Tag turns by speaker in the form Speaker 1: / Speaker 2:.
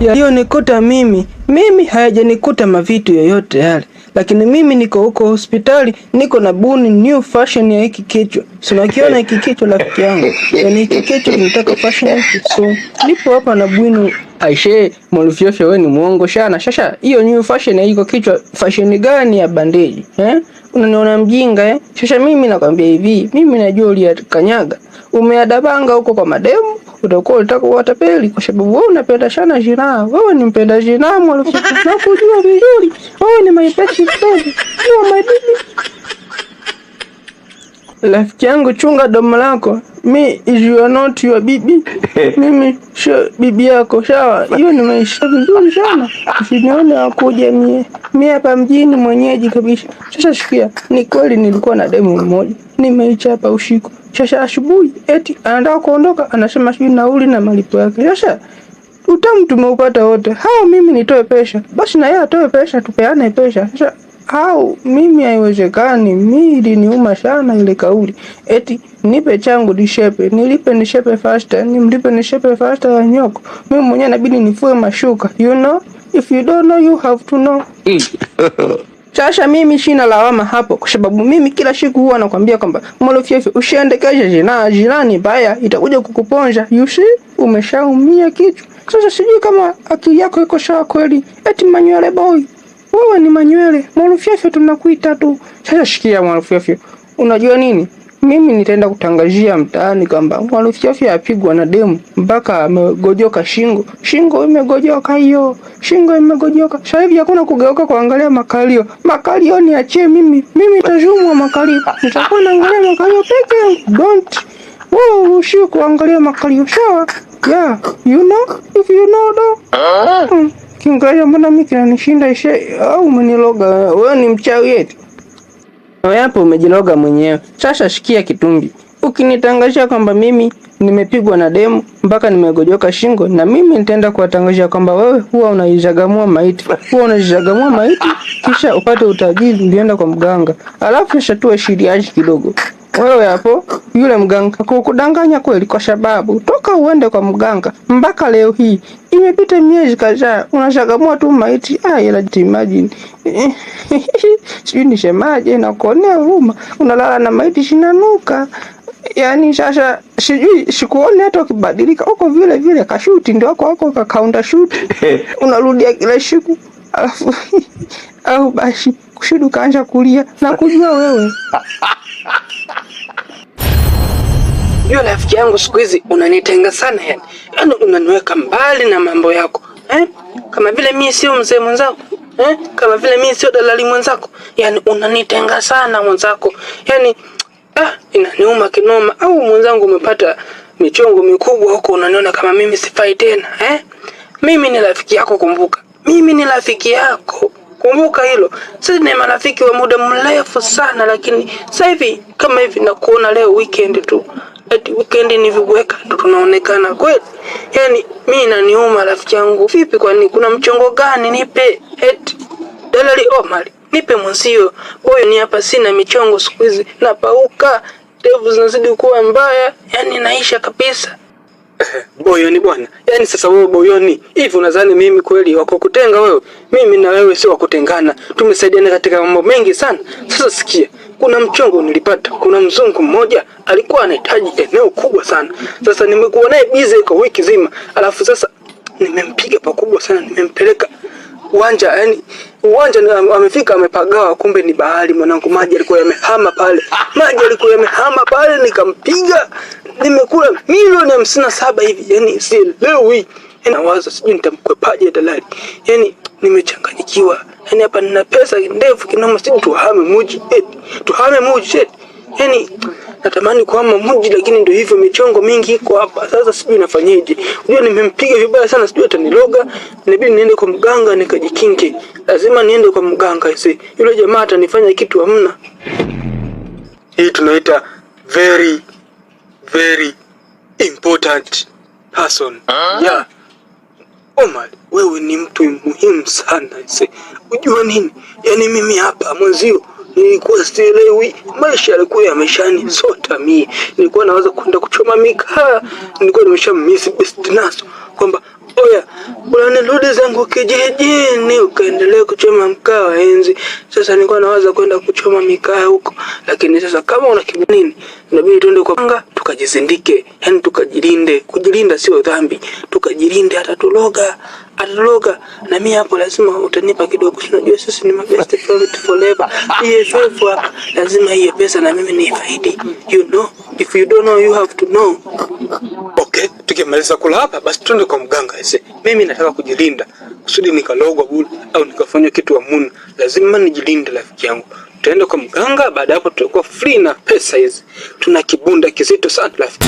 Speaker 1: Yaliyonikuta mimi, mimi hayajanikuta mavitu yoyote yale, lakini mimi niko huko hospitali, niko na buni new fashion ya hiki kichwa. Si unakiona hiki kichwa, rafiki yangu? Yaani hiki kichwa kinataka fashion mpya. So nipo hapa na bwinu. Aishe, Mwalufyofyo, wewe ni mwongo shana. Shasha, hiyo new fashion ya iko kichwa, fashion gani ya bandeji? Eh? Unaniona mjinga, eh? Shasha, mimi nakwambia hivi, mimi najua uliyakanyaga. Umeadabanga huko kwa mademu, utakuwa ulitaka kuwatapeli kwa sababu wewe unapenda sana zinaa. Wewe ni mpenda zinaa, Mwalufyofyo. Nakujua vizuri. Wewe ni my best friend. You are my baby. Rafiki yangu, chunga domo lako. Me is you are not your bibi. Mimi sio bibi yako, sawa? Hiyo ni maisha vizuri sana. Usinione wakuja mie. Mie hapa mjini mwenyeji kabisa. Sasa sikia, ni kweli nilikuwa na demu mmoja. Nimeichapa usiku. Sasa asubuhi eti anataka kuondoka, anasema sijui nauli na malipo yake. Sasa utamu tumeupata wote. Hao mimi nitoe pesa, basi na yeye atoe pesa, tupeane pesa. Sasa au mimi haiwezekani, mimi iliniuma sana ile kauli. Eti nipe changu nishepe, nilipe nishepe faster, nimlipe nishepe faster ya nyoko. Mimi mwenyewe inabidi nifue mashuka. You know, if you don't know, you have to know. Sasa mimi sina lawama hapo kwa sababu mimi kila siku huwa nakwambia kwamba Mwalufyefye, usiendekeze zinaa, zinaa ni mbaya, itakuja kukuponza. You see, umeshaumia kichwa. Sasa sijui kama akili yako iko sawa kweli. Eti manywele boy. Wewe ni manywele. Mwalufyefye tunakuita tu. Sasa shikia, Mwalufyefye. Unajua nini? Mimi nitaenda kutangazia mtaani kwamba Mwalufyefye apigwa na demu mpaka amegojoka shingo. Shingo imegojoka hiyo. Shingo imegojoka. Sasa hivi hakuna kugeuka kuangalia makalio. Makalio niachie mimi. Mimi nitazumwa makalio. Nitakuwa naangalia makalio peke yangu. Don't. Wewe uruhusiwi kuangalia makalio. Sawa? Yeah, you know, if you know though. Kiingereza mbona mimi kinanishinda ishe, au umeniloga wewe? Ni mchawi eti? Wewe hapo umejiloga mwenyewe. Sasa shikia kitungi. Ukinitangazia kwamba mimi nimepigwa na demu mpaka nimegojoka shingo, na mimi nitaenda kuwatangazia kwamba wewe huwa unaizagamua maiti, huwa unaizagamua maiti kisha upate utajiri, ulienda kwa mganga. Alafu sasa tuwe serious kidogo. Wewe hapo, yule mganga kukudanganya kweli? Kwa sababu toka uende kwa mganga mpaka leo hii imepita miezi kadhaa, unashagamua tu maiti. Ah, ila imagine, sijui nisemaje, na kuonea huruma, unalala na maiti zinanuka. Yaani sasa sijui sikuone hata ukibadilika, uko vile vile, kashuti ndio wako wako ka counter shoot unarudia kila siku, alafu au basi kushudu kaanza kulia na kujua wewe. Jua rafiki yangu, siku hizi unanitenga sana yani. Yaani unaniweka mbali na mambo yako. Eh? Kama vile mimi sio mzee mwenzako. Eh? Kama vile mimi sio dalali mwenzako. Yaani unanitenga sana mwenzako. Yaani inaniuma kinoma. Au mwenzangu umepata michongo mikubwa huko, unaniona kama mimi sifai tena, eh? Mimi ni rafiki yako, kumbuka. Mimi ni rafiki yako. Kumbuka hilo. Sisi ni marafiki wa muda mrefu sana, lakini sasa hivi kama hivi nakuona leo weekend tu. Eti weekend ni vibweka ndo tunaonekana kweli. Yaani mimi inaniuma rafiki yangu. Vipi, kwani kuna mchongo gani nipe? Eti dalali Omar, nipe mwenzio. Huyu ni hapa sina michongo siku hizi. Napauka, ndevu zinazidi kuwa mbaya, yaani naisha kabisa. Boyoni bwana. Yaani sasa wewe Boyoni, hivi unadhani mimi kweli wako kutenga wewe? Mimi na wewe sio wa kutengana. Tumesaidiana katika mambo mengi sana. Sasa sikia, kuna mchongo nilipata. Kuna mzungu mmoja alikuwa anahitaji eneo kubwa sana. Sasa nimekuwa naye busy kwa wiki zima. Alafu sasa nimempiga pakubwa sana, nimempeleka uwanja, yani uwanja amefika amepagawa, kumbe ni bahari mwanangu, maji yalikuwa yamehama pale, maji yalikuwa yamehama pale, nikampiga, nimekula milioni 57 hivi, yani sielewi. Yani nawaza sijui nitamkwepaje dalali, yani nimechanganyikiwa, yani hapa nina pesa ndefu kinoma, sijui tuhame muji eti, tuhame muji eti, yani natamani kuhama mji, lakini ndio hivyo, michongo mingi iko hapa. Sasa sijui nafanyeje. Unajua nimempiga vibaya sana, sijui ataniloga. Inabidi niende kwa mganga nikajikinge. Lazima niende kwa mganga isi. Yule jamaa atanifanya kitu hamna. Hii tunaita very very important person. Yeah. Omar, wewe ni mtu muhimu sana isi. Unajua nini? Yaani mimi hapa mwenzio nilikuwa sielewi, maisha yalikuwa yameshanisota mie. Nilikuwa naweza kwenda kuchoma mikaa, nilikuwa nimesha miss best naso kwamba oya Bora nirudi zangu kijijini ukaendelee kuchoma mkaa wa enzi. Sasa nilikuwa nawaza kwenda kuchoma mikaa huko, lakini sasa kama una nini, inabidi tuende kwa mganga tukajizindike, yani tukajilinde. Kujilinda sio dhambi, tukajilinde. Atatuloga, atatuloga. Na mimi hapo lazima utanipa kidogo, unajua sisi ni best friend forever, BFF hapa, lazima hiyo pesa na mimi nifaidi. You know, if you don't know you have to know.
Speaker 2: Okay, tukimaliza kula hapa basi twende kwa mganga ese. Mimi nataka kujilinda kusudi nikalogwa bure au nikafanywa kitu wa muna. Lazima nijilinde rafiki yangu. Tutaenda kwa mganga, baada hapo tutakuwa free na pesa hizi. Tuna kibunda kizito sana rafiki.